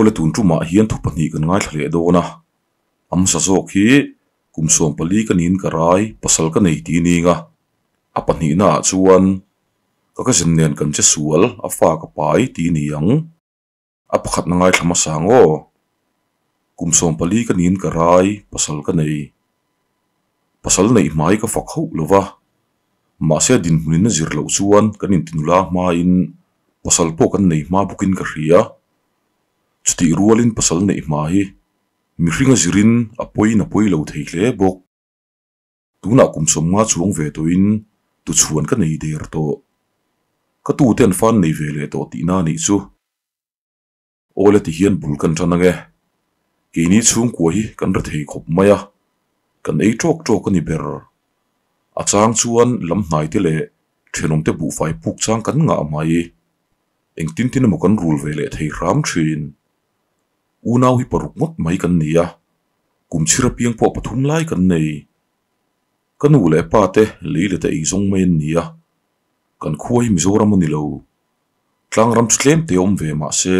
Awle tun tumah hian thu pahnih kan ngaithla leh dawn a, a hmasa zawk hi kum 14 ka niin ka rai pasal ka nei tih ning a, a pahnihna ah chuan ka cousin nen kan che sual a fa ka pai tih ni ang. A pakhatna ngaithla hmasa ang aw. Kum 14 ka niin ka rai pasal ka nei. Pasal neih hmai ka fak hauh lo va, mahse dinhmunin a zir loh chuan kan intinula hmain pasal pawh kan nei hma bawkin ka hria. Chutih rualin pasal neih hma hi mihring a zirin a pawiin a pawi lo thei hle bawk. Tunah kum 50 chuang ve tawhin tuchhuan ka nei der tawh. Ka tute an fan nei ve leh tawh tihna a nih chu. Awle ti hian bul kan tan ange. Keini chhungkua hi kan ra thei khawp mai a, kan ei tawk tawk a ni ber. A chang chuan lam hnai te leh thenawm te buhfai puk chang kan ngah mai. Engtin tin emaw kan rul ve leh thei hram thin. Unau hi paruk ngawt mai kan ni a, kum chhir apiang pawh pathum lai kan nei. Ka nu leh pa te lei leh te ei zawng mai an ni a, kan khua hi Mizoram a ni lo. Tlangram chu tlem te awm ve mah se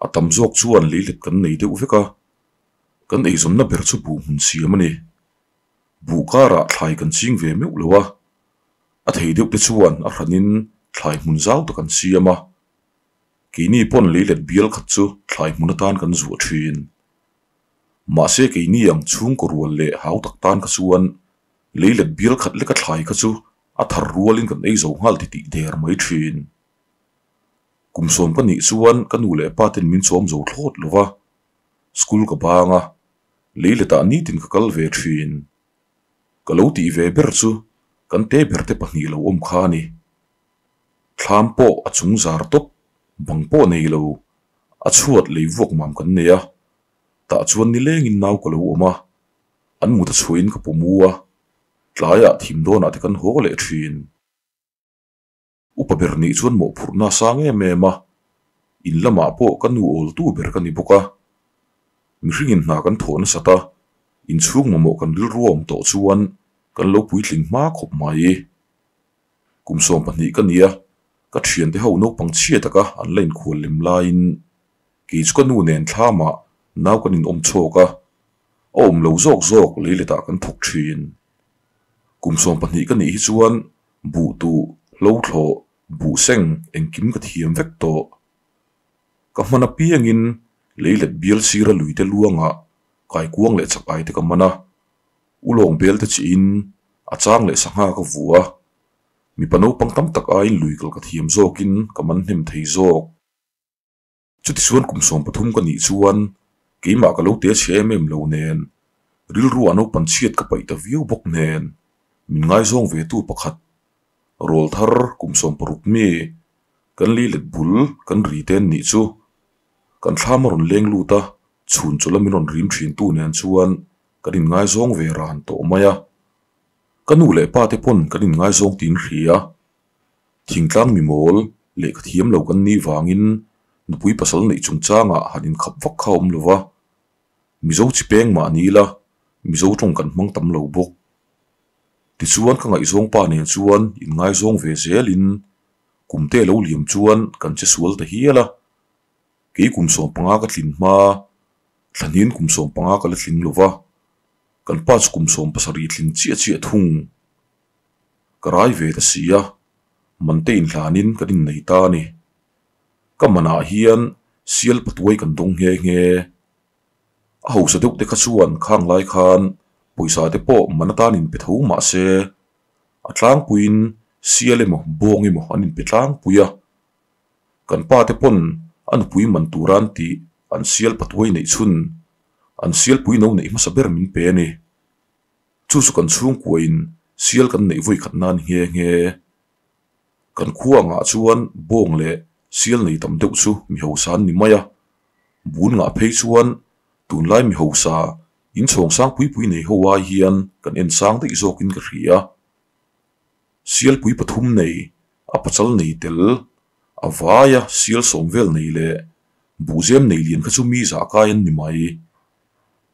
a tam zawk chuan lei let kan nei deuh vek a, kan eizawnna ber chu buh hmun siam a ni. Buh karah thlai kan ching ve meuh lo a, a thei deuh te chuan a hranin thlai hmun zau tak an siam a. Keini pawn lei let bial khat chu thlai hmun atan kan zuah thin. Mahse keini ang chhungkaw rual leh hau tak tan kha chuan lei let bial khat leka thlai kha chu a thar rualin kan ei zo nghal titih der mai thin. Kum 10 ka nih chuan ka nu leh pa ten min chawm zo thlawt lo va, school ka bang a, lei letah nitin ka kal ve thin. Ka lo tih ve ber chu kan te ber te pahnih lo awm kha a ni. Thlam pawh a chung zar tawp, bang pawh nei lo, a chhuat lei vuak mam kan nei a, tah chuan nilengin nau ka lo awm a, an mut a chhuahin ka pawm u a, tlaiah thim dawnah te kan haw leh thin. Upa ber nih chuan mawhphurhna a sang em em a, in lamah pawh ka nu awl tu ber ka ni bawk a. Mihringin hna kan thawh nasat a, inchhung mamawh kan rilru a awm tawh chuan kan lo puitling hma khawp mai. Kum 12 ka ni a, ka thiante ho naupang chhia taka an la inkhual lem laiin kei chu ka nu nen thlamah nau kan inawm chhawk a, a awm lo zawk zawk lei letah kan thawk thin. Kum 12 ka nih hi chuan buh tuh, hlo thlawh, buh seng engkim ka thiam vek tawh. Ka hman apiangin lei let bial sira lui te luangah kaikuang leh chak ai te ka man a, ulawng bel te chiin a chang leh sangha ka vu a, mipa naupang tam tak aiin lui kal ka thiam zawkin ka man hnem thei zawk. Chuti chuan kum 13 ka nih chuan keimah ka lo te chhe em em lo nen rilru a naupang chhiat ka paih ta viau bawk nen min ngaizawng ve tu pakhat rawl thar kum 16 mi kan lei let bul kan ri ten nih chu kan thlam a rawn leng lut a, chhun chawlh a min rawn rim thin tu nen chuan kan inngaizawng ve ran tawh mai a. Ka nu leh pa te pawn kan inngaizawng tiin hria. Thingtlang mi mawl leh ka thiam lo kan nih vangin nupui pasal neih chungchangah han inkhap vak kha awm lo va. Mizo chi peng mah ni ila Mizo tawng kan hmang tam lo bawk. Tichuan ka ngaihzawng pa nen chuan inngaizawng ve zelin kum te lo liam chuan kan che sual ta hial a. Kei kum 15 ka tlin hma, thlanin kum 15 ka la tling lo va, kan pa chu kum 17 tling chiah chiah thung. Ka rai ve ta si a, man te inhlanin kan innei ta a ni. Ka manah hian sial patuai kan dawng nghe nghe. A hausa deuh te kha chuan khang lai khan pawisa te pawh man atan inpe tho mah se, a tlangpuiin sial emaw bawng emaw an inpe tlangpui a. Kan pa te pawn a nupui man turan tih an sial patuai neih chhun, an sial pui no neih hmasa ber min pe a ni. Chu chu kan chhungkuain sial kan neih vawi khat nan nghe nghe. Kan khua angah chuan bawng leh sial nei tam deuh chu mi hausa an ni mai a. Bun ngah phei chuan tunlai mi hausa inchhawng sang pui pui nei ho ai hian kan en sang daih zawkin ka hria. Sial pui pathum nei, a pachal nei tel, a vaia sial 10 vel nei leh buhzem nei lian kha chu mi zah kai an ni mai.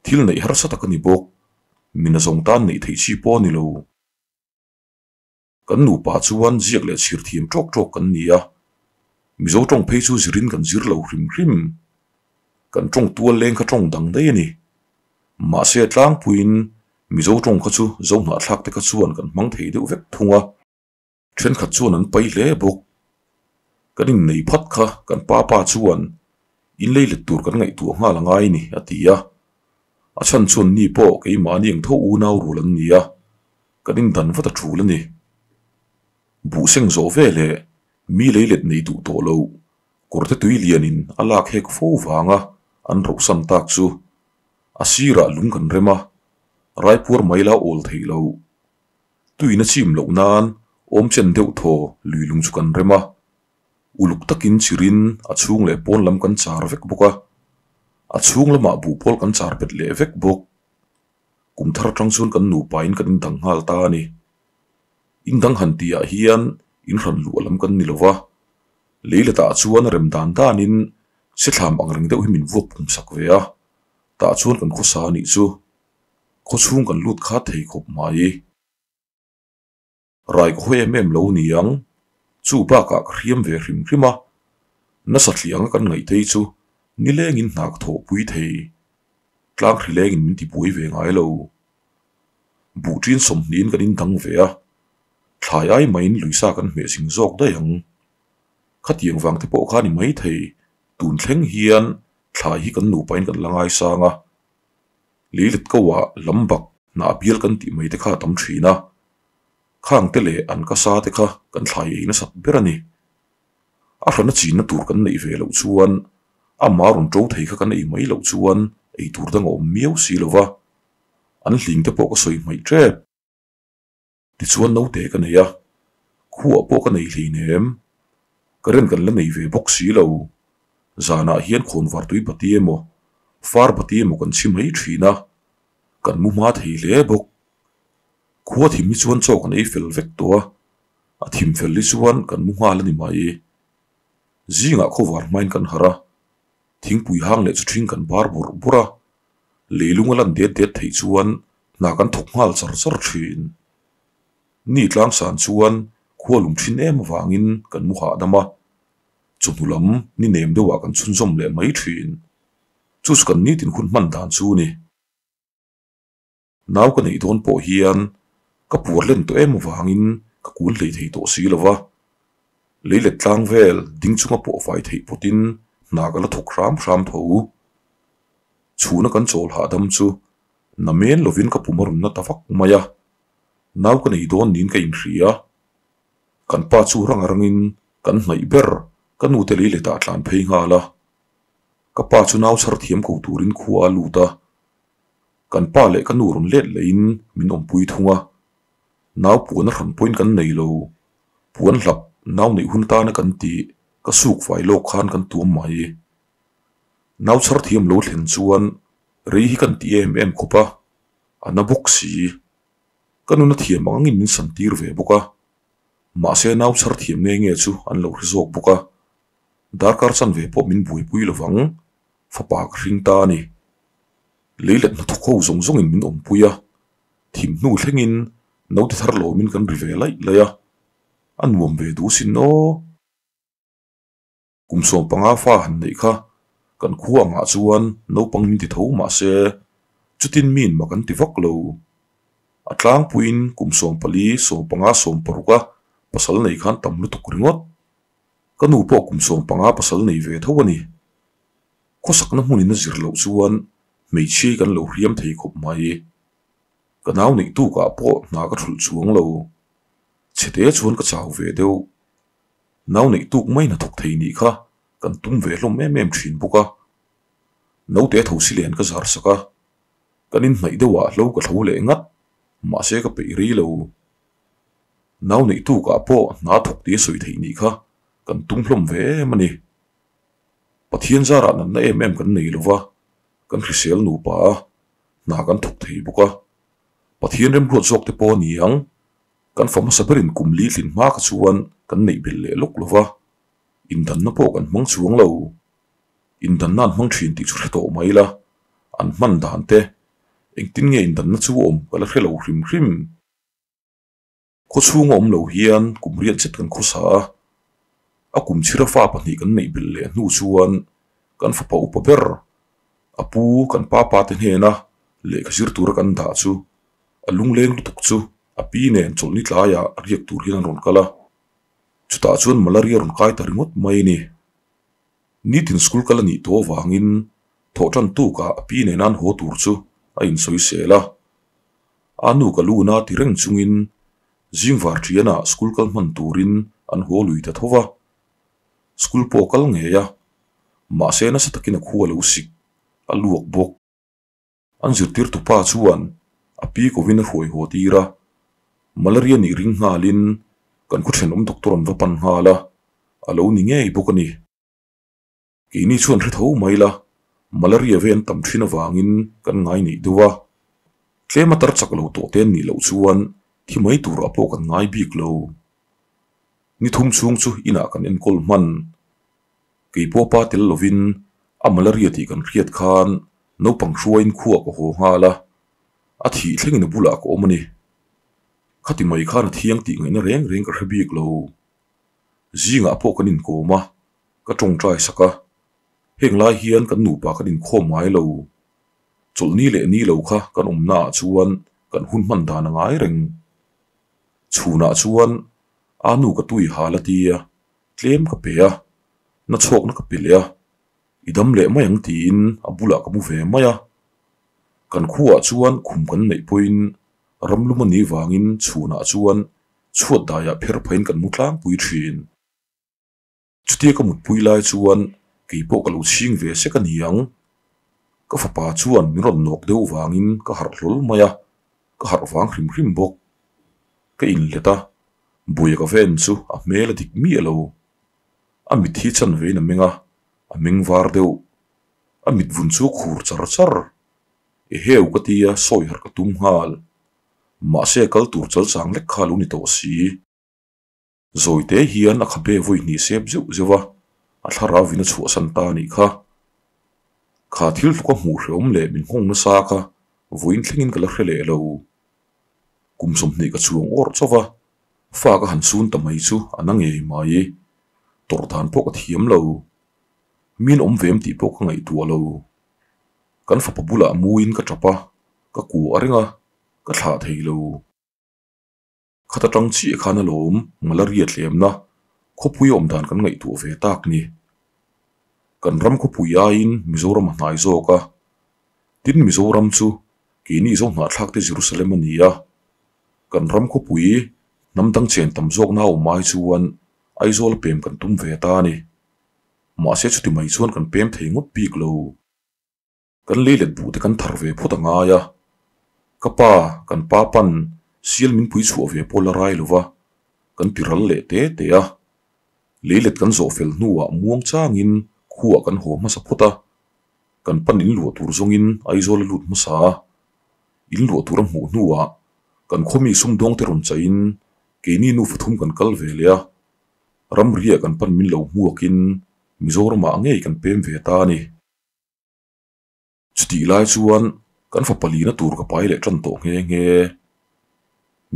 Thil neih harsa tak a ni bawk, mina zawng tan neih theih chi pawh a ni lo. Kan nupa chuan ziak leh chhir thiam tawk tawk kan ni a, Mizo tawng phei chu zirin kan zir lo hrim hrim. Kan tawng tual leng kha tawng dang daih a ni. Mahse tlangpuiin Mizo tawng kha chu Zohnahthlak te kha chuan kan hmang thei deuh vek thung a. Thenkhat chuan an pai hle bawk. Kan innei phat kha kan pa pa chuan in lei let tur kan ngaihtuah nghal a ngai ni a ti a. A chhan chuan ni pawh keimahni ang tho unau rul an ni a, kan indan vat a tul a ni. Buh seng zawh ve leh mi lei let nei duh tawh lo kawrte tui lianin a lak hek fo vanga an rohsan tak chu a sirah lung kan rem a, raipuar mai la awl theih loh. Tuina chim loh nan awm chen deuh thaw lui lung chu kan rem a, uluk takin chirin a chhung leh pawn lam kan char vek bawk a, a chhung lamah buhpawl kan char bet leh vek bawk. Kum thar atang chuan kan nupain kan indang nghal ta a ni. Indang han tihah hian inhran luah lam kan ni lo va, leiletah chuan rem dan danin sithlam ang reng deuh hi min vuak pum sak ve a, tah chuan kan khawsa a nih chu. Khawchhung kan lut kha thei khawp mai. Rai ka hawi em em lo niang, chu bakah ka hriam ve hrim hrim a, nasa thlianga kan ngaihtei chu nilengin hna ka thawhpui thei. Tlang hrilengin min tibuai ve ngai lo. Buh ṭin sawmhnihin kan indang ve a, thlai ai maiin luisa kan hmeh zing zawk daih ang. Khatiang vang te pawh kha ni maithei, tun thleng hian thlai hi kan nupain kan la ngaisang a. Leilet ko ah lambak hnah bial kan tih mai te kha a tam thin a, khang te leh an ka sa te kha kan thlai ei nasat ber a ni. A hrana chinna tur kan neih ve loh chuan ama rawn to thei kha kan ei mai loh chuan ei tur dang a awm miau si lo va, an hling te pawh ka sawi hmaih tep. Tichuan naute ka nei a, khuah pawh ka nei hleinem. Current kan la nei ve bawk si lo. Zanah hian khawnvar tui bati emaw, far bati emaw kan chhi mai thin a, kan mu hma thei hle bawk. Khua thim hi chuan chaw kan ei fel vek tawh a, a thim fel hi chuan kan mu nghal a ni mai. Zingah khawvar hmain kan harh a, thingpui hang leh chu thing kan bar bawrh bawrh a, leilung a lan det det theih chuan hna kan thawk nghal char char thin. Ni tlangsan chuan khua lung thin em avangin kan mu hahdam a, chawhnu lam ni nem deuhah kan chhunzawm leh mai thin. Chu chu kan nitin hun hman dan chu ni. Nau ka neih dawn pawh hian ka puar len tawh em avangin ka kun hlei thei tawh si lo va, lei let tlang vel ding chunga pawh fai theih pawtin hna ka la thawk hram hram tho. Chhuna kan chawl hahdam chu na men lovin ka pum a rawn na ta vak mai a, nau ka nei dawn niin ka inhria. Kan pa chu rang rangin kan hnaih ber ka nute lei letah a tlan phei nghal a, ka pa chu nau chhar thiam ko turin khua a lut a. Kan pa leh ka nu rawn let lehin min awmpui thung a, nau puan a hran pawhin kan nei lo, puan hlap nau neih hun tana kan tih ka suk fai lawk khan kan tuam mai. Nau chhar thiam lo thlen chuan rei hi kan ti em em khawp a, a na bawk si. Ka nuna thiam ang angin min san tir ve bawk a, mahse nau chhar thiam nge nge chu an lo hre zawk bawk a, darkar chanve pawh min buaipui lovang, fapa ka hring ta a ni. Leilet hnathawk ho zawng zawngin min awmpui a, thim hnu thlengin naute thar lawmin kan ri ve laih laih a, a nuam ve duh sin aw. Kum 15 fa han neih kha kan khua angah chuan naupang min ti tho mah se chutin miin mak an ti vak lo. A tlangpuiin kum 14, 15, 16 a pasal nei khan tam lutuk ringawt. Ka nu pawh kum 15 pasal nei ve tho a ni. Khawsakna hmunin a zir loh chuan hmeichhia hi kan lo hriam thei khawp mai. Ka nau neih tukah pawh hna ka thulh chuang lo. Chhete chuan ka chau ve deuh. Nau neih tuk mai hnathawk thei nih kha kan tum ve hlawm em em thin bawk a. Naute tho si len ka zar sak a, kan inhnaih deuhah hlo ka thlo leh ngat, mahse ka peih rei lo. Nau neih tukah pawh hna thawk tia sawi theih nih kha kan tum hlawm ve em a ni. Pathian zarah natna em em kan nei lova, kan hrisel nupa a, hna kan thawk thei bawk a. Pathian remruat zawk te pawh a ni ang, kan fa hmasa berin kum li tlin hma kha chuan kan neih belh leh lawk lova, indanna pawh kan hmang chuang lo. Indanna an hmang thin tih chu hre tawh mai la, an hman dan te, engtin nge indanna chu awm ka la hre lo hrim hrim. Khawchhunga awm lo hian kum riat zet kan khawsa a, a kum chhira fa pahnih kan neih belh leh hnu chuan kan fapa upa ber A pu kan pa pa te hnena lehkha zir tura kan dah chu a lungleng lutuk chu a pi nen chawlhni tlaiah riak tur hian an rawn kal a. Chutah chuan malaria rawn kai ta ringawt mai a ni. Nitin school kal a nih tawh avangin thawh tan tukah a pi nena an haw tur chu a insawisel a. A nu ka luna ti reng chungin zingvar thianah school kal hman turin an haw lui ta tho va. School pawh a kal ngei a, mahse nasa takin a khu a lo sik, a luak bawk. An zirtirtu pa chuan a pi kovin a hruai haw tir a, malaria nih ring nghalin kan khaw thenawm doctor an va pan nghal a, a lo ni ngei bawk a ni. Keini chuan hre tho mai la, malaria ve an tam thin avangin kan ngai neih deuh a, tlem a tar chak lo tawh te an nih loh chuan thi mai turah pawh kan ngai bik lo. Ni thum chhung chu inah kan enkawl hman. Keipawh pa tel lovin a malaria tih kan hriat khan naupang hruaiin khuah ka haw nghal a, a thih thlengin a bulah ka awm a ni. Khati mai khan a thiang tih ngaihna reng reng ka hre bik lo. Zingah pawh kan inkawm a, ka tawngtai sak a. Heng lai hian kan nupa kan inkhawm ngai lo. Chawlhni leh ni lo kha kan awmnaah chuan kan hun hman dan a ngai reng. Chhunah chuan a nu ka tui hal a tia, tlem ka pe a, na chhawkna ka pe leh a, i dam leh mai ang tiin a bulah ka mu ve mai a. Kan khuaah chuan khum kan neih pawhin ramlum a nih vangin chhunah chuan chhuat daiah pher phahin kan mu tlangpui thin. Chutia ka mutpui lai chuan kei pawh ka lo chhing ve sek a ni ang. Ka fapa chuan min rawn nawk deuh vangin ka harh hlawl mai a, ka harh vang hrim hrim bawk. Ka inlet a, buaia ka ven chu a hmel a dik miah lo. A mit hi chan vein a meng a, a meng var deuh. A mit vun chu a khur char char. Eheu ka tia sawi harh ka tum nghal. Mahse kal tur chal chang lek kha lo ni tawh si. Zawite hian a khabe vawi hnih sep zeuh zeuh a, a thlarau vin a chhuahsan ta a nih kha. Kha thil tluk a hmuh hrehawm leh min nghawng nasa kha vawiin thlengin ka la hre leh lo. Kum 20 ka chuang awrh chauh va, fa ka han sun ta mai chu a na ngei mai. Tawrh dan pawh ka thiam lo. Min awm ve em tih pawh ka ngaihtuah lo. Kan fapa bulah muin ka tap a, ka kuah reng a, ka thlah thei lo. Khat atang chiah khan alawm malaria tlemna khawpui awm dan kan ngaihtuah ve tak ni. Kan ram khawpui aiin Mizoram a hnai zawk a, tin Mizoram chu keini zo hnahthlak te Jerusalem a ni a, kan ram khawpui hnam dang chen tam zawkna a awm ai chuan Aizawl a pem kan tum ve ta a ni. Mahse chuti mai chuan kan pem thei ngawt bik lo. Kan lei let buh te kan thar ve phawt a ngai a, ka pa, kan pa pan sial min pui chhuah ve pawh la rai lo va, kan ti ral leh te te a. Lei let kan zawh fel hnuah muang changin khuaah kan haw hmasa phawt a, kan pan in luah tur zawngin Aizawl a lut hmasa a. In luah tur a hmuh hnuah kan khawmi sumdawng te rawn chaihin keini nufa thum kan kal ve leh a, ramriah kan pan min lo hmuakin Mizoramah ngei kan pem ve ta a ni. Chutih lai chuan kan fapa lina tur ka pai leh tan tawh nghe nghe.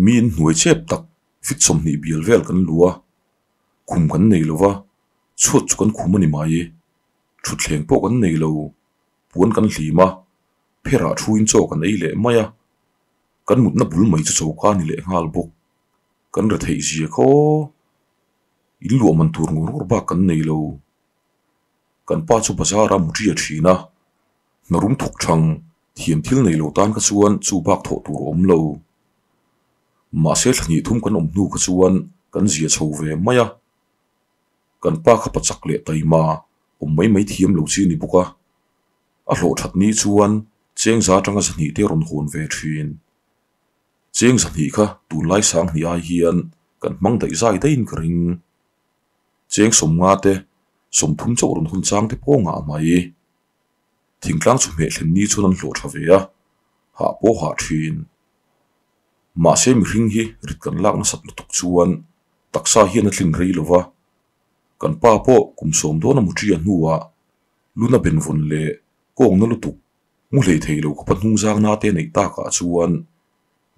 Miin hnuai chep tak fit 20 bial vel kan lu a, khum kan nei lo va, chhuat chu kan khum a ni mai. Thutthleng pawh kan nei lo, puan kan hlim a, pherah thuin chaw kan ei leh mai a. Kan mutna bul mai chu choka a ni leh nghal bawk. Kan retheih zia khaw in luah man tur ngawr ngawr bak kan nei lo. Kan pa chu bazar a mu ṭia ṭhin a, hna rum thawk ṭhang thiam thil nei lo tan kha chuan chu bak thawh tur a awm lo. Mahse thla hnih thum kan awm hnu kha chuan kan zia chho ve mai a. Kan pa kha pachak leh taima awm mai mai thiam lo chi a ni bawk a, a hlawh ṭhat ni chuan cheng za aṭanga 200 te a rawn hawn ve ṭhin. Cheng 200 kha tunlai 2000 ai hian kan hmang daih zai daihin ka ring. Cheng 50 te, 30 chauh rawn hun chang te pawh ngah mai. Thingtlang chu hmeh thlen ni chuan an hlawh tha ve a, hah pawh hah thin. Mahse mihring hi rit kan lak nasat lutuk chuan taksa hian a tlin rei lo va, kan pa pawh kum 10 dawn a mu ṭia hnuah luna benvawn leh kawngna lutuk mu hlei thei lo khawpa hnungzangna te neih takah chuan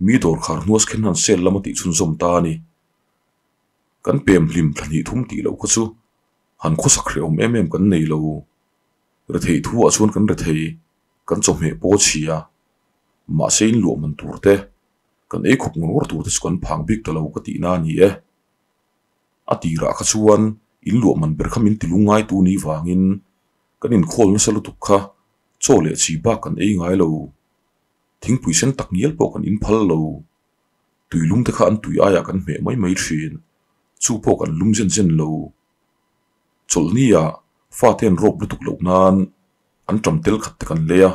mi dawrkhar hnuas khen han sel lam a tih chhunzawm ta a ni. Kan pem hlim thla hnih thum tih loh kha chu han khawsak hrehawm em em kan nei lo. Rethei thu ah chuan kan rethei. Kan chawhmeh pawh a chhia. Mahse in luah man tur te, kan ei khawp ngawr ngawr tur te chu kan phang bik ta lo ka tihna a ni e. A tirah kha chuan in luah man ber kha min ti lungngai tu ni vangin kan inkhawl nasa lutuk kha chaw leh chi bak kan ei ngai lo. Thingpui sen tak ngial pawh kan in phal lo. Tui lum te kha an tui aiah kan hmeh mai mai thin. Chu pawh kan lum zen zen lo. Chawlhni ah fate an rawp lutuk loh nan an tam tel khat te kan lei a,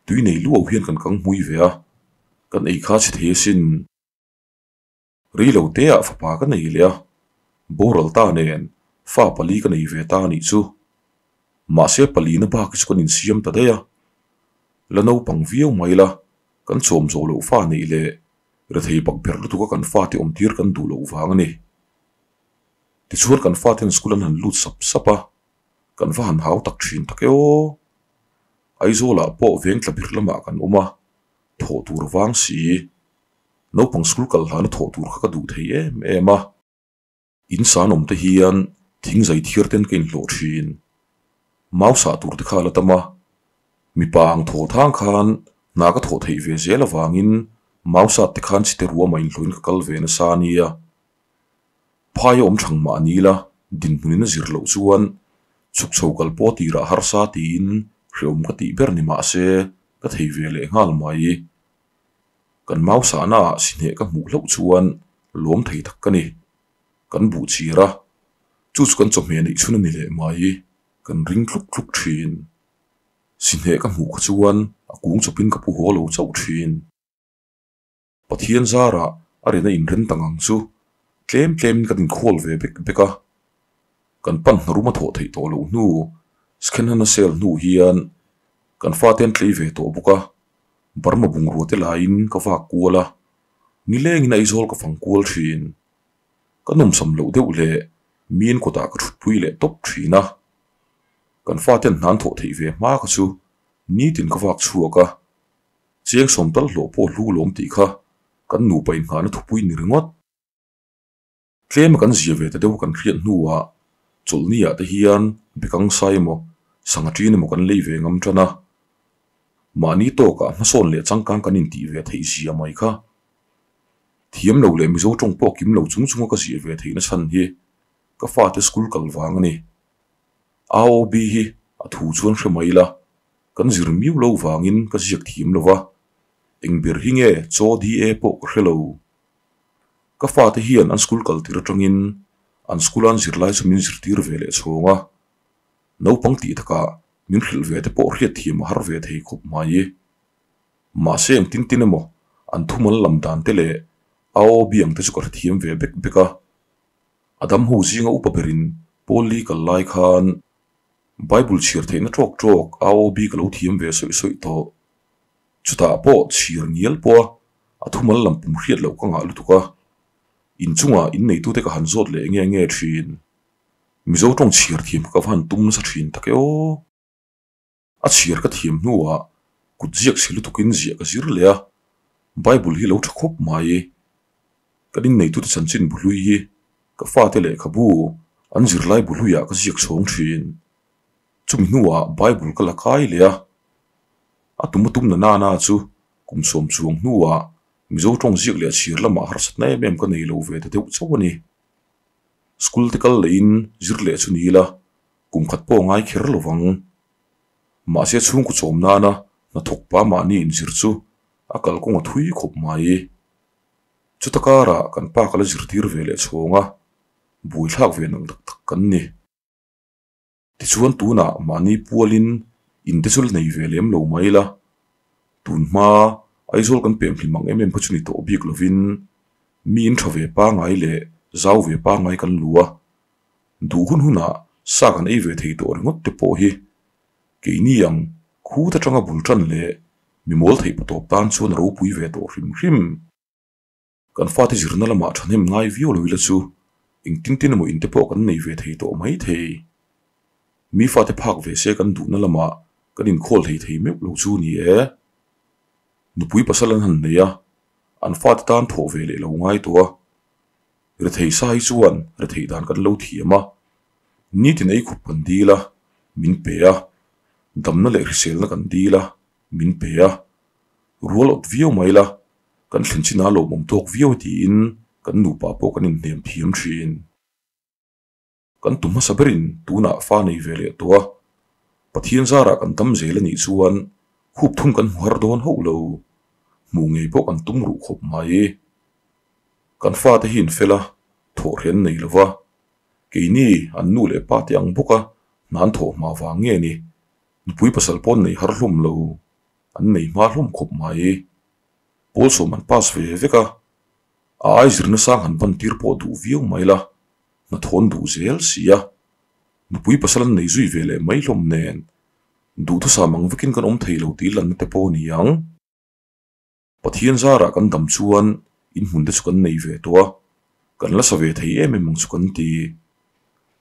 tui nei luau hian kan kang hmui ve a, kan ei kha chhe thei asin. Rei lo te ah fapa ka nei leh a, boral ta nen fa pali ka nei ve ta anih chu. Mahse palina bak hi chu kan insiam ta daih a, la naupang viau mai la kan chawm zawh loh fa neih leh rethei bakberh lutuk a kan fate awm tir kan duh loh vang a ni. Tichuan kan faten school an han lut sap sap a, kan va han hau tak thin tak e aw. Aizawlah pawh veng tla bir lamah kan awm a, thawh tur vang si. Naupang school kal hlana thawh tur kha ka duh thei em em a. In san awm te hian thing zai thiar ten ka inhlawh thin. Mau sah tur te kha a la tam a, mipa ang thaw thang khan hna ka thawh theih ve zel avangin mau sat te khan chite ruamah inhlawhin ka kal ve nasa a nia. Phai a awm thang mah ni la, dinhmunin a zir loh chuan chhuk chho kal pawh tirah harsa tiin hrehawm ka tih ber ni mah se ka thei ve leh nghal mai. Kan mau sahna ah sihneh ka hmuh hlauh chuan lawm thei tak ka ni. Kan buh chir a, chu chu kan chawhmeh neih chhun a ni leh mai, kan ring tluk tluk thin. Sihneh ka hmuh kha chuan a kung chawpin ka pu haw lo chauh thin. Pathian zarah a rena inren ta ngang chu tlem tlemin kan inkhawl ve bek bek a, kan pan hnarum a thawh theih tawh loh hnu Skhenhana sel hnu hian kan fate an tlei ve tawh bawk a, Burma bungrua te laiin ka vak kual a, nilengin Aizawl ka fang kual thin. Ka nawmsam loh deuh leh miin kawtah ka thutpui leh tawp thin a, kan fate an hnan thawh theih ve hma kha chu nitin ka vak chhuak a. Chiang sawm tal hlawh pawh hlu lawm tih kha kan nupa inngahna thupui ni ringawt. Tlema kan zia ve ta deuh kan hriat hnuah chawlhni ah te hian bekang sai emaw sangha ṭin emaw kan lei ve ngam ṭan a. Mahni tawkah hmasawn leh changkang kan intih ve theih zia mai kha. Thiam lo leh Mizo ṭawng pawh kim lo chung chunga ka ziah ve theihna chhan hi ka fate school kal vang a ni. AOB hi a thu chuan hre mai la. Kan zir miau lo vangin ka ziak thiam lo va, eng ber hi nge chaw DA pawh ka hre lo. Ka fate hian an school kal tir atangin an school an zirlai chu min zirtir ve leh chhawng a, naupang tih takah min hrilh ve te pawh hriat thiam a har ve thei khawp mai. Mahse eng tin tin emaw an thumal lam dan te leh AOB ang te chu ka hrethiam ve bek bek a. A dam ho zinga upa berin Paul Lee kal lai khan Bible chhiar theihna tawk tawk AOB ka lo thiam ve sawih sawih tawh. Chutah pawh chhiar ngial pawha a thumal lam pum hriat loh ka ngah lutuk a. Inchungah inneitute ka han zawt leh nge nge thin. Mizo tawng chhiar thiam kha ka va han tum nasa thin tak e aw. A chhiar ka thiam hnuah kut ziak chhe lutukin ziah ka zir leh a, Bible hi lo tha khawp mai. Kan inneitute chanchin buhlui hi ka fate lehkhabu an zirlai buhluiah ka ziak chhawng thin. Chumi hnuah Bible ka la kai leh a, a tum a tum na nana chu kum sawm chuang hnuah Mizo tawng ziak leh chhir lamah harsatna em em ka nei lo ve ta deuh chauh a ni. School te kal lehin zir leh chu ni ila kum khat pawh a ngai kher lo vang. Mahse chhungkaw chawm nana hnathawk pa mahni inzir chu a kalkawng a thui khawp mai. Chuta karah kan pa ka la zirtir ve leh chhawng a, buaithlak ve nang tak tak kan ni. Tichuan tunah mahni pualin in te chu la nei ve lem lo mai la, tun hma Aizawl kan pem hlim ang em em kha chu ni tawh bik lovin mi in tha ve pangai leh zau ve pangai kan lu a, duh hun hunah sa kan ei ve thei tawh ringawt te pawh hi keini ang khut atanga bul tan leh mi mawl theih patawp tan chuan a ropui ve tawh hrim hrim. Kan fate zirna lamah thahnem ngai viau lo ila chu engtin tin emaw inte pawh kan nei ve thei tawh mai thei. Mi fate phak ve se kan duhna lamah kan inkhawl thei thei meuh lo chu ni e. Nupui pasal an han nei a, an fate tan thawh ve leh lo ngai tawh a. Rethei sa hi chuan retheih dan kan lo thiam a, nitin ei khup kan dil a, min pe a, damna leh hriselna kan dil a. min pe a, rual awt viau mai la, kan thlen chin a lawmawm tawk viau e tiin kan nupa pawh kan inhnem thiam thin. Kan tu hmasa berin tunah fa nei ve leh tawh a, Pathian zarah kan dam zel a nih chuan khup thum kan hmu har dawn hauh lo, hmuh ngei pawh kan tum ruh khawp mai. Kan fate hi in fel a, thawhrian nei lo va, keini an nu leh pa te ang bawka hna an thawh hma vang nge ni, nupui pasal pawh an nei har hlawm lo, an nei hma hlawm khawp mai. Pawl sawm an pass ve vek a, a ai zirna sang han ban tir pawh duh viau mai la, hna thawn duh zel si a, nupui pasal an nei zui ve leh mai hlawm nen, duhthusam ang vekin kan awm thei lo tih lanna te pawh a ni ang. Pathian zarah kan dam chuan inhmun te chu kan nei ve tawh a, kan la sa ve thei em em ang chu kan ti.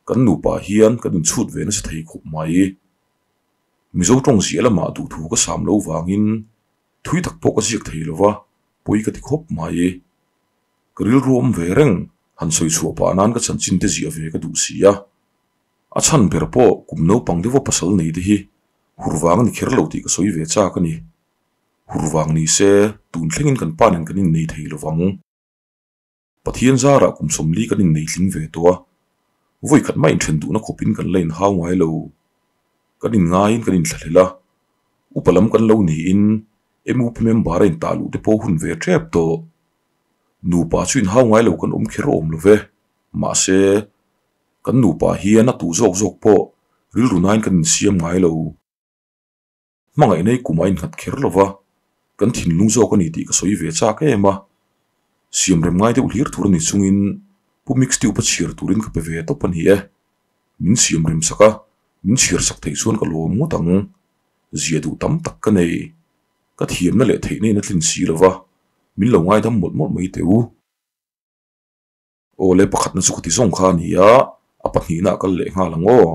Kan nupa hian kan inchhut ve nasa thei khawp mai. Mizo tawng ziah lamah duhthu ka sam lo vangin thui tak pawh ka ziak thei lo va, pawi ka ti khawp mai. Ka rilru awm ve reng, han sawi chhuah pah nan ka chanchin te ziah ve ka duh si a. A chhan ber pawh kum naupang deuha pasal nei te hi hur vang a ni kher lo tih ka sawi ve chak a ni. Hur vang ni se tun thlengin kan pa nen kan innei thei lo vang. Pathian zarah kum sawmli kan innei tling ve tawh a, vawi khat mah inthen duhna khawpin kan la inhau ngai lo. Kan inngaiin kan inthlahlel a, upa lam kan lo niin MUP member a intah luh te pawh hun ve tep tawh. Nupa chu inhau ngai lo kan awm kher awm lo ve, mahse kan nupa hian a tuh zawk zawk pawh rilru nain kan insiam ngai lo. Hmangaihna i kum a innghat kher lo va, kan thinlung zawk a ni tih ka sawi ve chak em a. Siamrem ngai deuh hlir tur a ni chungin Pu Mixtube a chhiar turin ka pe ve tawp a ni e. Min siamrem sak a, min chhiar sak theih chuan ka lawm ngawt ang. Zia duh tam tak ka nei. Ka thiamna leh theihna in a tlin si lo va, min lo ngaidam mawlh mawlh mai teh u. Aw le, pakhatna chu ka ti zawng kha a ni a, a pahnihna a kal leh nghal ang aw.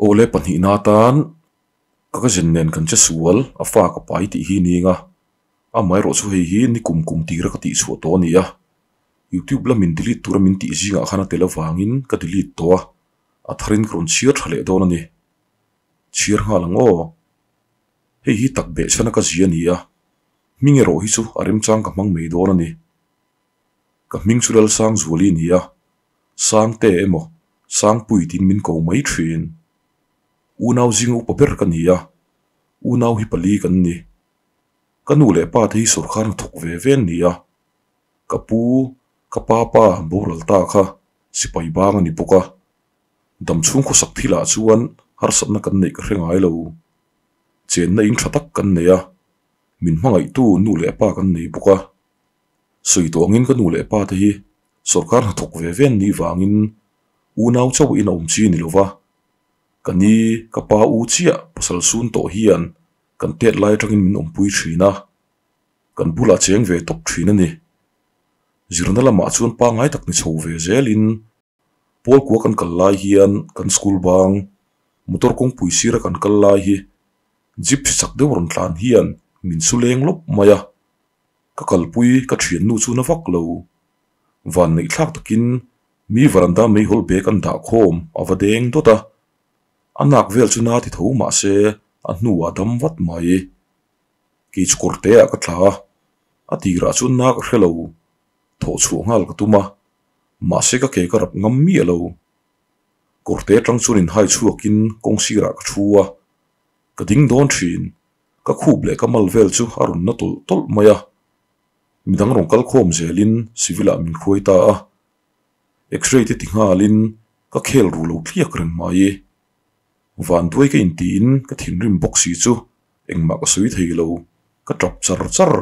Aw le, pahnihna atan ka cousin nen kan che sual, a fa ka pai tih hi ning a, amaherawh chu hei hi ni kum kum tira ka tih chhuah tawh a ni a, youtube lamin delete tura min tih zingah khan a tel avangin ka delete tawh a, a tharin ka rawn chhiar tha leh dawn a ni. Chhiar nghal ang aw. Hei hi tak beh chhan a ka zia a ni a, hming erawh hi chu a remchang ka hmang mai dawn a ni. Ka hming chu Lalsangzuali a ni a, Sangte emaw Sangpui tiin min ko mai thin. Unau zinga upa ber ka ni a, unau hi pali kan ni. Ka nu leh pa te hi sawrkar hnathawk ve ve an ni a, ka pu, ka pa pa boral ta kha sipai bang a ni bawk a. Damchhung khawsak thilah chuan harsatna kan neih ka hre ngai lo. Chenna in tha tak kan nei a, min hmangaihtu nu leh pa kan nei bawk a. Sawi tawh angin ka nu leh pa te hi sawrkar hnathawk ve ve an nih vangin unau chauh in a awm chi a ni lo va, ka ni ka pa u chiah pasal sun tawh hian kan tet lai atangin min awmpui thin a, kan bulah cheng ve tawp thin a ni. Zirna lamah chuan pangngai tak ni chho ve zelin Pawl kua kan kal lai hian kan school bang motor kawngpui sira kan kal lai hi jeep si chak deuh rawn tlan hian min su leng lawp mai a, Ka kalpui ka thiannu chu na vak lo. Van neih thlak takin mi varanda meihawl bag an dah khawm a va deng dawt a. A nak vel chu na ti tho mah se a hnuah dam vat mai. Kei chu kawr te ah ka tla a, a tirah chuan na ka hre lo. Thawh chhuah nghal ka tum a, mahse ka ke ka rap ngam miah lo. Kawr te atang chuan inhai chhuakin kawng sirah ka thu a, ka ding dawn thin. Ka khup leh ka mal vel chu a rawn na tawlh tawlh mai a, midang rawn kal khawm zelin civil ah min hruai ta a, x-ray te ti nghalin ka khel ru lo tliak reng mai. Vanduai ka intiin ka thinrim bawk si chu engmah ka sawi thei lo, ka tap char char.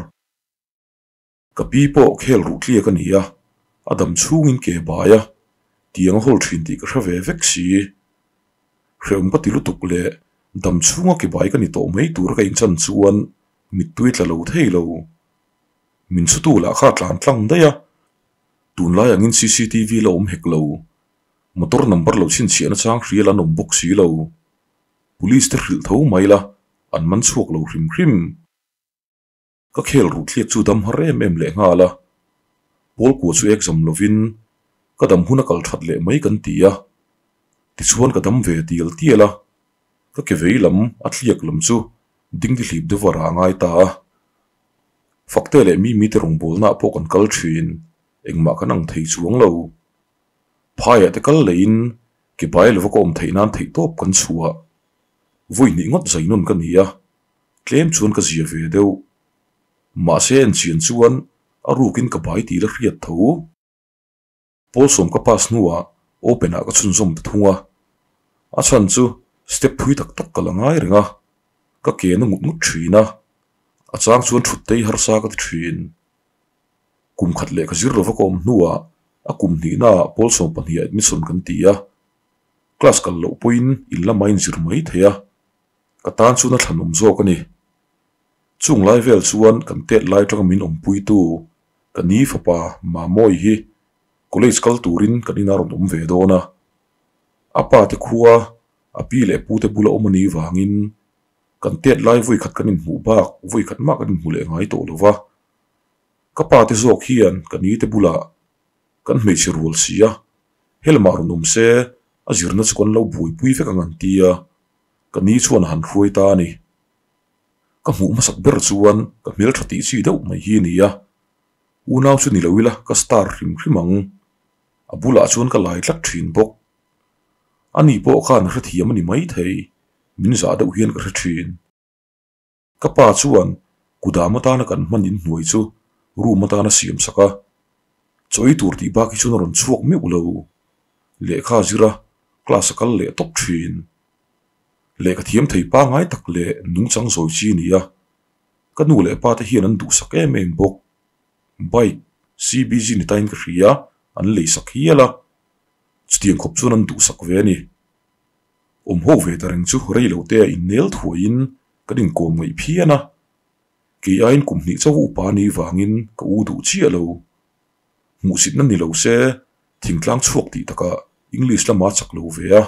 Ka pi pawh khel ruh tliak a ni a, a dam chhungin ke bai a, tiang a hawl thin tih ka hre ve vek si. Hrehawm ka ti lutuk leh dam chhunga ke bai ka ni tawh mai tur ka inchan chuan mittui tla lo thei lo. Min chhutu lah kha a tlan tlang daih a, tunlai angin cctv la awm hek lo, motor number lo chhinchhiahna chang hrial an awm bawk si lo. Police te hrilh tho mai la, an man chhuak lo hrim hrim. Ka khel ruh thliak chu dam har em em leh nghal a. Pawl kua chu exam lovin ka dam hun a kal that leh mai kan ti a. Tichuan ka dam ve tial tial a, ka ke vei lam a thliak lam chu dingdi hlip deuh a rah ngai ta a. Fakte leh Mimi te rawngbawlnaah pawh kan kal thin, engmah kan ang thei chuang lo. Phaiah te kal leiin ke bai lova ka awm theih nan theihtawp kan chhuah. Vawi hnih ngawt zai nawn ka ni a, tlem chuan ka zia ve deuh. Mahse enchian chuan a rukin ka bai tih la hriat tho. Pawlsawm ka pass hnuah open ah ka chhunzawm ta thung a, a chhan chu step phui tak tak ka la ngai reng a, ka ke na ngut ngut thin a, a chang chuan thut tei harsa ka ti thin. Kum khat leh ka zir lova ka awm hnuah a kum hnihna ah pawlsawm pahniha admission kan ti a, class kal loh pawhin in lama inzir mai thei a, ka tan chuan a thlanawm zawk a ni. Chung lai vel chuan kan tet lai atanga min awmpuitu ka ni fapa Mamawi hi college kal turin kan inah rawn awm ve dawn a. A pa te khua a pi leh pu te bula awm a nih vangin kan tet lai vawi khat kan inhmuh bak vawi khat mah kan inhmu leh ngai tawh lo va. Ka pa te zawk hian ka ni te bulah kan hmeichhe rual si a, helamah rawn awm se a zirna chu kan lo buaipui vek ang an ti a, ka ni chuan a han hruai ta a ni. Ka hmuh hmasak ber chuan ka hmeltha tih chi deuh mai hi a ni a, unau chu ni lo ila ka star hrim hrim ang. A bulah chuan ka lai tlat thin bawk. Ani pawh khan a hrethiam a ni maithei, min zah deuh hian ka hre thin. Ka pa chuan kudam atana kan hman inhnuai chu room atana siam sak a, chawi tur tih bak hi chuan a rawn chhuak meuh lo. Lehkha zir a, class a kal leh tawp thin. Lehkha thiam thei pangngai tak leh nungchang zawi chi a ni a, ka nu leh pa te hian an duhsak em em bawk. Bike, CBG ni tain ka hria, an leisak hial a, chutiang khawp chuan an duhsak ve a ni. Awm ho ve ta reng chu rei lo te a innel thuaiin kan inkawm ngaih phian a, kei aiin kum hnih chauh upa a nih vangin ka u duh chiah lo. Hmuhsitna ni lo se thingtlang chhuak tih takah English lama a chak lo ve a.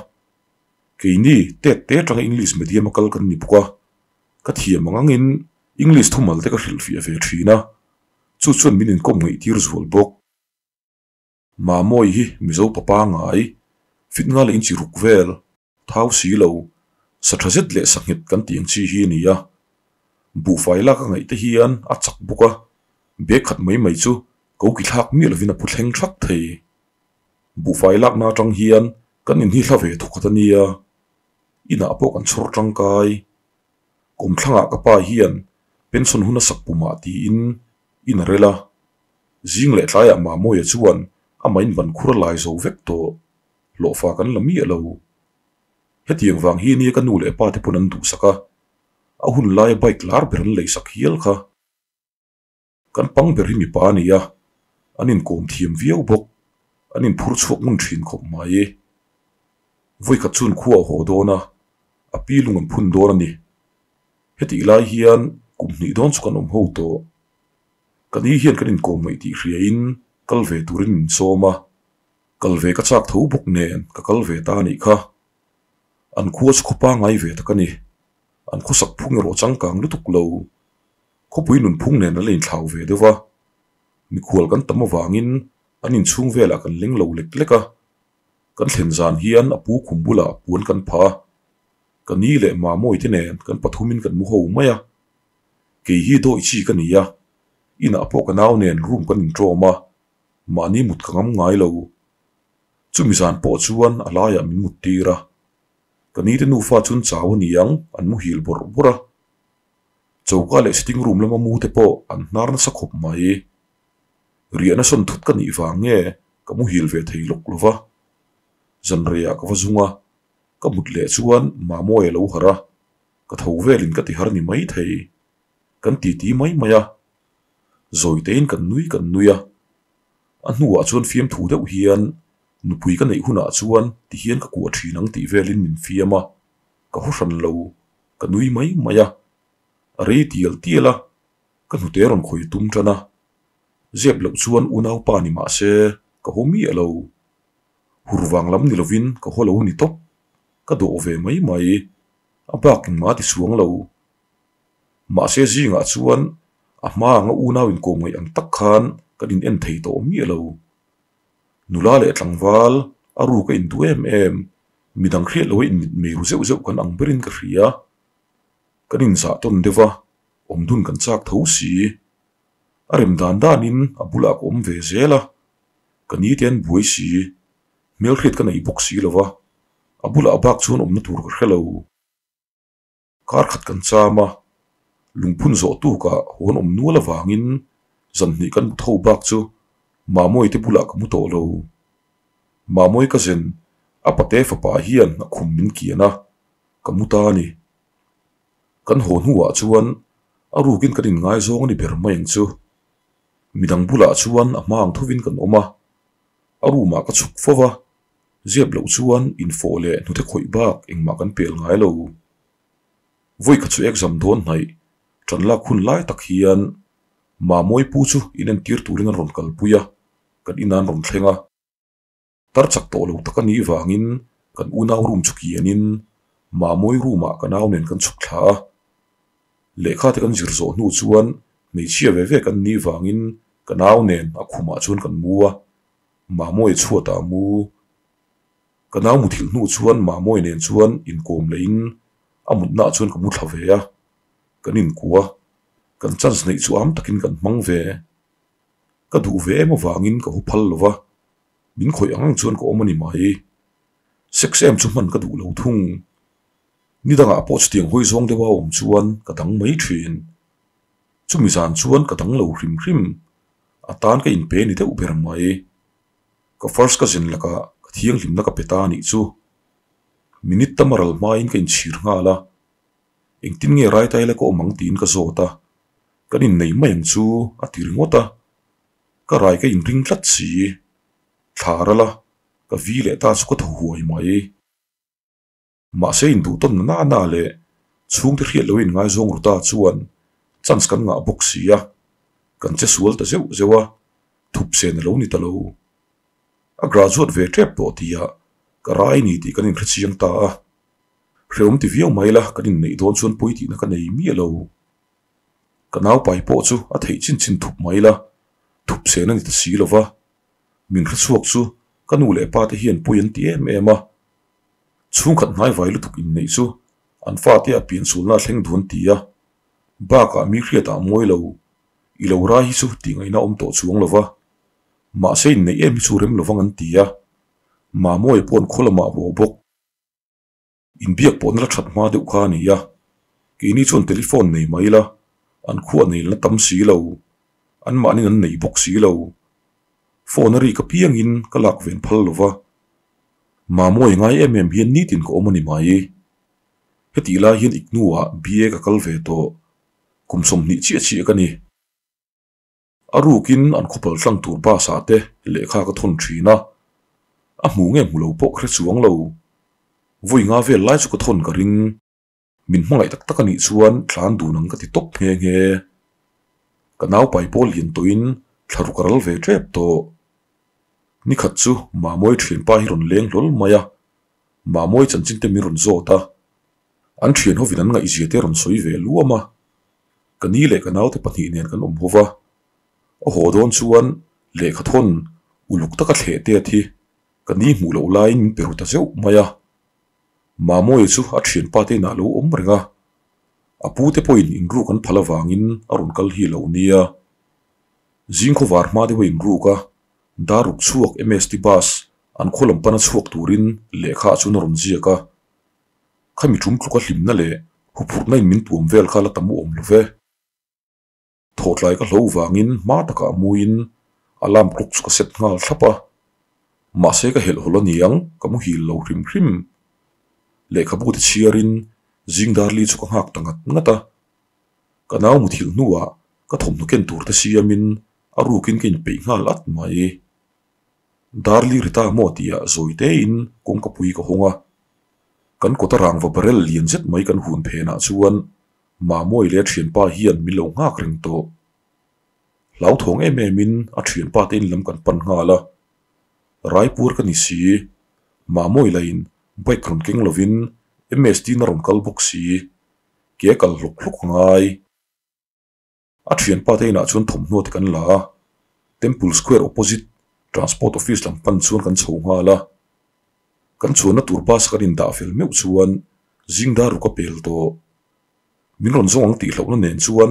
Keini tet te atanga English medium a kal kan ni bawk a, ka thiam ang angin English thumal te ka hrilhfiah ve thin a, chu chuan min inkawm ngaih tir zual bawk. Mamawi hi Mizo pa pangai, fit nga leh inchi ruk vel, thau si lo, sa tha zet leh sa nghet kan tih ang chi hi a ni a. Buhfai lak a ngaih te hian a chak bawk a, bag khat mai mai chu ko ki thlak miah lovin a pu thleng thak thei. Buhfai lakna atang hian kan inhi hla ve thawkhat a nia, inah pawh kan chhawr tangkai. Kawmthlangah ka pa hian pension hun a sak pumah tiin in a rel a. Zing leh tlaiah Mamawia chuan amah in ban khur a lai zo vek tawh. Hlawhfa kan la miah lo. Hetiang vang hi nia ka nu leh pa te pawn an duhsak a, a hun laia bike lar ber an leisak hial kha. Kan pang ber hi mipa a ni a, an inkawm thiam viau bawk. An inphur chhuak ngun thin khawp mai. Vawikhat chuan khua a haw dawn a, a pi lung an phun dawn a ni. Hetih lai hian kum hnih dawn chu kan awm ho tawh. Ka ni hian kan inkawm ngaih tih hriain kal ve turin min sawm a, kal ve ka chak tho bawk nen ka kal ve ta a nih kha. An khua chu khawpa ngai ve tak a ni. An khawsak phung erawh changkang lutuk lo. Khawpui nunphung nen an la inthlau ve deuh a, mikhual kan tam avangin an inchhung velah kan leng lo lek lek a. Kan thlen zan hian a pu khum bulah puan kan phah a, ka ni leh Mamawi te nen kan pathumin kan mu ho mai a. Kei hi dawi chi ka ni a, inah pawh ka nau nen room kan inṭawm a, mahni mut ka ngam ngai lo. Chumi zan pawh chuan a laiah min mut tir a, ka ni te nufa chuan chau a ni ang an muhil bawrh bawrh a. Choka leh sitting room lama mu te pawh an hnar nasa khawp mai. Riahna sawn thut ka nih vang nge ka muhil ve thei lawk lo va. Zanreiah ka va zung a, ka mut leh chuan Mamawi a lo harh a, Ka tho velin ka ti har ni mai thei. Kan titi mai mai a. Zawitein kan nui kan nui a. A hnuah chuan fiamthu deuh hian nupui ka neih hunah chuan ti hian ka kuah thin ang tih velin min fiam a. Ka haw hran lo, ka nui mai mai a. A rei tial tial a, ka hnute rawn khawi tum tan a. Zep loh chuan unaupa ni mah se ka haw miah lo. Hur vang lam ni lovin ka haw lo ni tawp. Ka dawh ve mai mai. A bak engmah a ti chuang lo. Mahse zingah chuan A hma anga unau inkawm ngaih ang tak khan kan in en thei tawh miah lo. Nula leh tlangval a ruk a induh em em, midang hriat loha inmitmei ru zeuh zeuh kan ang berin ka hria. Kan inzah tawn deuh a, awm dun kan chak tho si. A rem dan danin a bulah ka awm ve zel a, ka ni te an buai si, hmelhriat ka nei bawk si lo va, a bulah bak chuan awmna tur ka hre lo. Kar khat kan cham a, lungphun zawh tukah hawn awm nual avangin zan hnih kan mut ho bak chu Mamawii te bulah ka mu tawh lo. Mamawii ka zen a pate fapa hian a khum min kian a, ka mu ta a ni. Kan haw hnuah chuan a rukin kan inngaizawng a ni ber mai ang chu. Midang bulah chuan a hma ang thovin kan awm a, a room ah ka chhuk fo va, Ziap loh chuan infawh leh hnute khawih bak engmah kan pel ngai lo. Vawi kha chu exam dawn hnaih tan lak hun lai tak hian Mamawi pu chu inentir turin an rawn kalpui a, kan inah an rawn thleng a. Tar chak tawh lo tak a nih vangin kan unau room chu kianin Mamawi room ah ka nau nen kan chhuk thla a. Lehkha te kan zir zawh hnu chuan hmeichhia ve ve kan nih vangin ka nau nen a khumah chuan kan mu a. Mamawia chhuatah a mu. Ka nau muthilh hnu chuan Mamawia nen chuan inkawm lehin a mutnaah chuan ka mu thla ve a, kan inkua. Kan chance neih chu am takin kan hmang ve. Ka duh ve em avangin ka hu phal lo va, min khawih ang ang chuan ka awm a ni mai. Sex em chu hman ka duh lo thung. Ni dangah pawh chutiang hawi zawng deuha awm chuan ka dang mai thin. Chumi zan chuan ka dang lo hrim hrim. A tan ka inpe ni deuh ber mai. Ka first cousin lakah ka thianghlimna ka pe ta anih chu. Minute tam a ral hmain ka inchhir nghal a. Engtin nge Raitaila ka awm ang tiin ka zawt a. Kan innei mai ang chu a ti ringawt a. Ka rai ka inring tlat si. Thla ral a, ka vi leh ta chu ka thaw huai mai. Mahse induh tawn na na leh chhungte hriat loin ngaizawng ru ta chuan chance kan ngah bawk si a, kan che sual ta zeuh zeuh a, thup sen a lo ni ta lo. A graduate ve tep tawh tihah ka rai ni tih kan inhre chiang ta a, hrehawm ti viau mai la kan inneih dawn chuan pawi tihna ka nei miah lo. Ka naupai pawh chu a theih chin chin thup mai la, thup sen a ni ta si lo va, min hrechhuak chu ka nu leh pa te hian pawi an ti em em a. Chhungkhat hnaivai lutuk inneih chu an fate a pianchulna a thleng dun ti a, bakah mi hriatah a mawi lo, i lo rai hi chu tih ngaihna awm tawh chuang lo va, mahse inneih em hi chu rem lovang an ti a, Mamawia pawh an khaw lamah a haw bawk. Inbiak pawhna la that hma deuh kha a ni a, keini chuan telephone nei mai la, an khuah nei la tam si lo, anmahnin an nei bawk si lo. Phone a rik apiangin ka lak ven phal lo va, Mamawia ngai em em hian nitin ka awm a ni mai. Hetih lai hian Ignu-ah BA ka kal ve tawh, kum 20 chiah chiah ka ni. A rukin an khawpal tlang tur bus ah te lehkha ka thawn thin a, a hmu nge hmu lo pawh ka hre chuang lo. Vawi nga vel lai chu ka thawn ka ring. Min hmangaih tak tak a nih chuan tlan dun ang ka ti tawp nghe nghe. Ka naupai pawl lian tawhin thla ruk a ral ve tep tawh. Nikhat chu Mamawi thianpa hi rawn leng hlawl mai a, Mamawi chanchin te min rawn zawt a, an thian hovin an ngaihzia te rawn sawi ve luam a. Ka ni leh ka naute pahnih nen kan awm ho va, a haw dawn chuan lehkha thawn uluk taka thleh tet hi ka ni hmuh loh laiin min pe ru ta zeuh mai a. Mamawia chu a thianpa te inah a lo awm reng a, a pu te pawhin inruk an phal avangin a rawn kal hi lo nia. Zing khawvar hma deuh a inruk a, dar ruk chhuak MST bus an khaw lam pana chhuak turin lehkha ah chuan a rawn ziak a. Khami tum tluka hlimna leh huphurhna in min tuam vel kha la tam awm lo ve. Thawhtlai ka hlo vangin hma takah muin alarm clock chu ka set nghal thlap a. Mahse ka helh hawlh a niang, ka muhil lo hrim hrim. Lehkhabu te chhiarin zing darli chu ka nghak ta ngat ngat a. Ka nau muthilh hnuah ka thawmhnaw ken tur te siamin a rukin ka inpeih nghal at mai. Darli ri ta maw tihah zawi tein kawngkapui ka hawng a. Kan kawta rangva barrel lian zet mai kan hun phenah chuan Mamawi leh a thianpa hian min lo nghak reng tawh. Hlauthawng em emin a thianpa te in lam kan pan nghal a. Raipur ka ni si, Mamawi lahin bike rawn keng lovin MST na rawn kal bawk si, ke a kal hlawk hlawk a ngai. A thianpa te inah chuan thawmhnaw te kan la a, Temple Square opposite Transport Office lam pan chuan kan chho nghal a. Kan chuanna tur bus kan indah fel meuh chuan zing dar ruk a pel tawh. Min rawn zawng ang tih hlauhna nen chuan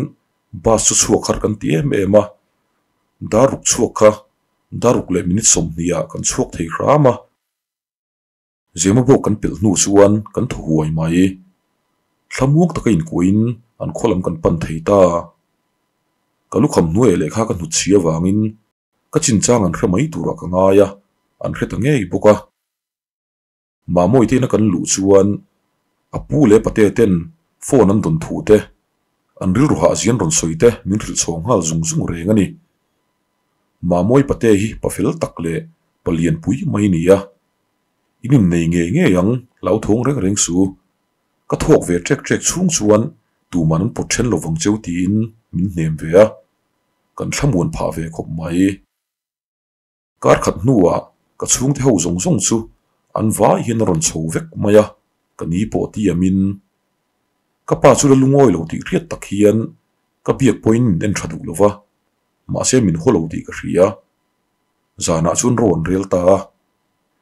bus chu chhuak har kan ti em em a, dar ruk chhuak kha dar ruk leh minute 20 ah kan chhuak thei hram a. Zema bawk kan pelh hnu chuan kan thaw huai mai. Thlamuang taka inkuahin an khaw lam kan pan thei ta. Ka lukham hnuaiah lehkha ka hnut chhi avangin ka chinchang an hre mai turah ka ngai a, an hre ta ngei bawk a. Mamawite ina kan luh chuan a pu leh pate ten phone an dawn thu te, an rilru hahzia an rawn sawi te min hrilh chhawng nghal zung zung reng a ni. Mamawi pate hi pa fel tak leh pa lianpui mai a ni a. In innei ngei ngei ang, hlauthawng reng reng su. Ka thawk ve ṭek ṭek chhung chuan tuman an pawt ṭhen lovang cheu tiin min hnem ve a, kan thlamuan phah ve khawp mai. Kar khat hnuah ka chhungte ho zawng zawng chu an vai hian a rawn chho vek mai a, ka ni pawh tiamin. Ka pa chu la lungawi lo tih hriat tak hian ka biak pawhin min en ṭha duh lo va, mahse min haw lo tih ka hria. Zanah chuan ro an rel ta a,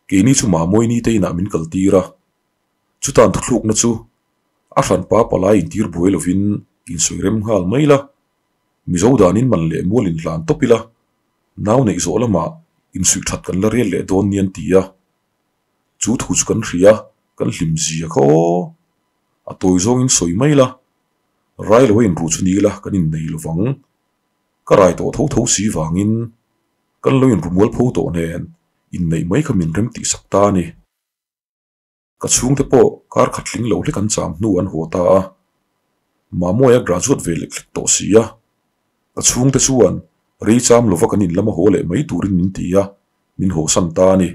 keini chu Mamawini te inah min kaltir a, chutan thuthlukna chu a hranpa palai intir buai lovin insawi rem nghal mai la, Mizo danin man leh mual inhlan tawp ila, nau neih zawh lamah insuih that kan la rel leh dawn nia an ti a. Chu thu chu kan hria, kan hlim zia kha aw. A tawi zawngin sawi mai la, rai lo a inru chu ni ila kan innei lovang. Ka rai tawh tho tho si vangin kan lo inru mual pho tawh nen inneih mai kha min rem tihsak ta a ni. Ka chhungte pawh kar khat tling lo hlek an cham hnu an haw ta a, Mamawia graduate ve lek hlek tawh si a. Ka chhungte chuan rei cham lova kan in lama haw leh mai turin min ti a, min hawsan ta a ni.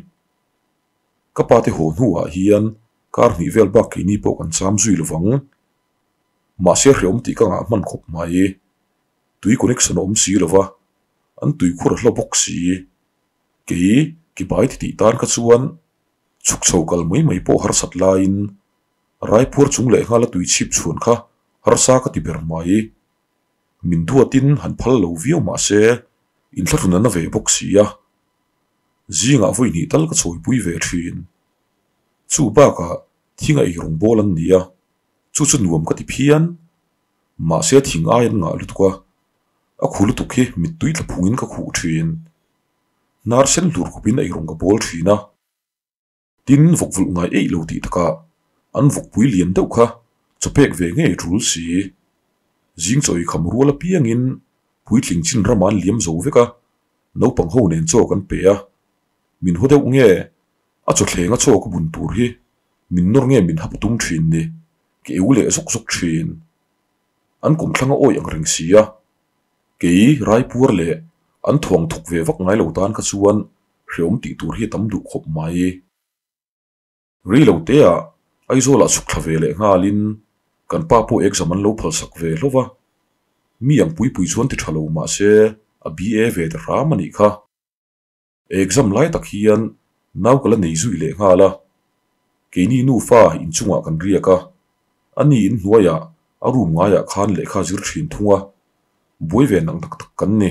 Ka pate haw hnuah hian kar hnih vel bak keini pawh kan cham zui lovang. Mahse hreawm tih ka ngah hman khawp mai. Tui connection a awm si lova, an tui khur a hla bawk si. Kei ki bai ti tih tan kha chuan Chhuk chho kal mai mai pawh harsat laiin Raipur chung leh nghala tui chhip chhuan kha harsa ka ti ber mai. Min duatin han phal lo viau mah se inthlahrun a na ve bawk si a. Zingah vawi hnih tal ka chawipui ve thin. Chu bakah thing a eirawng bawl an ni a, chu chu nuam ka ti phian. Mahse thing ai an ngah lutuk a, a khu lutuk hi mittui tla phungin ka khuh thin. Hnar sen hlur khawpin eirawng ka bawl thin a. Tin, vawk vulh ngai eih lo tih takah an vawkpui lian deuh kha chawpek ve ngei tul si. Zing chawi kham rual apiangin puitling chin ramah an liam zo vek a, naupang ho nen chaw kan pe a. Min haw deuh nge a chawthlenga chaw ka bun tur hi min nawr nge min hap tum thin ni, ka eu leh zawk zawk thin. An kawmthlang a awih ang reng si a. Kei Raipur leh an thuang thawk ve vak ngai lo tan kha chuan hreawm tih tur hi a tam duh khawp mai. Rei lo teah Aizawlah chhuk thla ve leh nghalin kan pa pawh exam an lo phalsak ve hlauh va, mi ang pui pui chuan ti tha lo mahse a BA ve ta hram a nih kha. Exam lai tak hian nau ka la nei zui leh nghal a, keini nufa inchungah kan riak a, ani inhnuaiah a room ngaiah khan lehkha zir thin thung a, buai ve nang tak tak kan ni.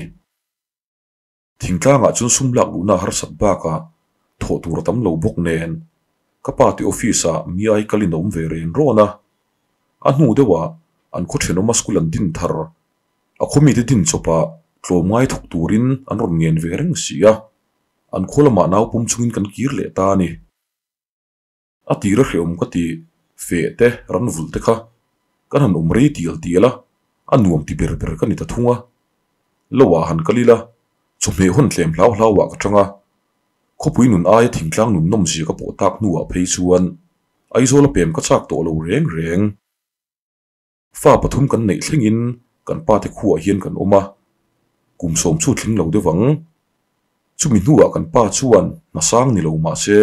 Thingtlangah chuan sum lak luhna harsat bakah thawh tur a tam lo bawk nen ka pa te office ah mi ai kalin a awm ve ren rawn a, a hnu deuhah an khaw thenawma school an din thar A khaw mite din chawpah tlawmngai thawk turin an rawn ngen ve reng si a, an khaw lamah nau pum chungin kan kir leh ta a ni. A tir a hrehawm ka ti, feh te, ran vulh te kha kan han awm rei tial tial a, a nuam ti ber ber ka ni ta thung a. Lo ah han kal ila, chawhmeh hawn tlem hlau hlau ah ka chang a, khawpui nun aia thingtlang nun nawmzia ka pawh tak hnuah phei chuan Aizawl a pem ka chak tawh lo reng reng. Fa pathum kan neih thlengin kan pate khuaah hian kan awm a, kum sawm chu tling lo deuh ang. Chumi hnuah kan pa chuan hna sang ni lo mah se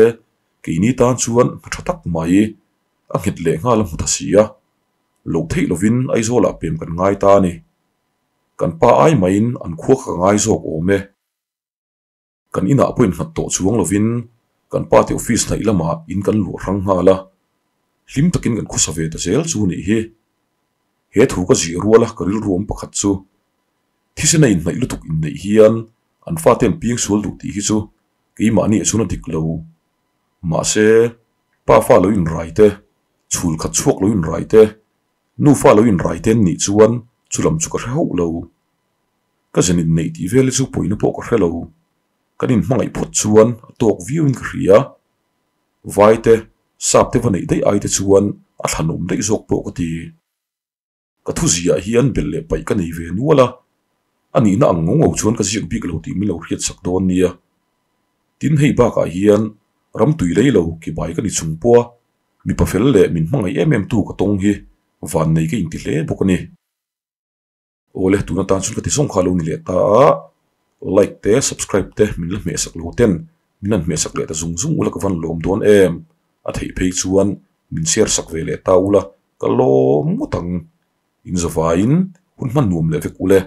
keini tan chuan hna tha tak mai a nghet leh nghal a hmu ta si a, loh theih lovin Aizawlah pem kan ngai ta a ni. Kan pa ai maiin an khua kha ka ngai zawk awm e. Kan inah pawh innghat tawh chuang lovin kan pa te office hnaih lamah in kan luah hrang nghal a, hlim takin kan khawsa ve ta zel chu nih hi. He thu ka zih ruala ka rilru awm pakhat chu. Thisena inhnaih lutuk inneih hian an fate an piang sual duh tih hi chu keimahni ah chuan a dik lo. Mahse, pa fa lo inrai te, chhul khat chhuak lo inrai te, nu fa lo inrai te an nih chuan chu lam chu ka hre hauh lo. Ka zen inneih tih vel hi chu pawina pawh ka hre lo. Kan inhmangaih phawt chuan a tawk viauin ka hria. Vai te, sap te va neih daih ai te chuan a thlanawm daih zawk pawh ka ti. Ka thu ziah hian belh leh paih ka nei ve nual a, a nihna ang ngo ngo chuan ka ziak bik lo tih min lo hriat sak dawn nia. Tin, hei bakah hian ram tui lei lo ki bai ka ni chung pawh a, mipa fel leh min hmangaih em em tu ka tawng hi vannei ka inti hle bawk a ni. Awle, tuna tan chuan ka ti zawng kha lo ni leh ta a, like te subscribe te min la hmehsak lo ten min han hmehsak leh ta zung zung ula ka van lawm dawn em, a theih phei chuan min share sak ve leh ta ula ka lawm ngawt ang. In zavaiin hun hman nuam leh vek ule.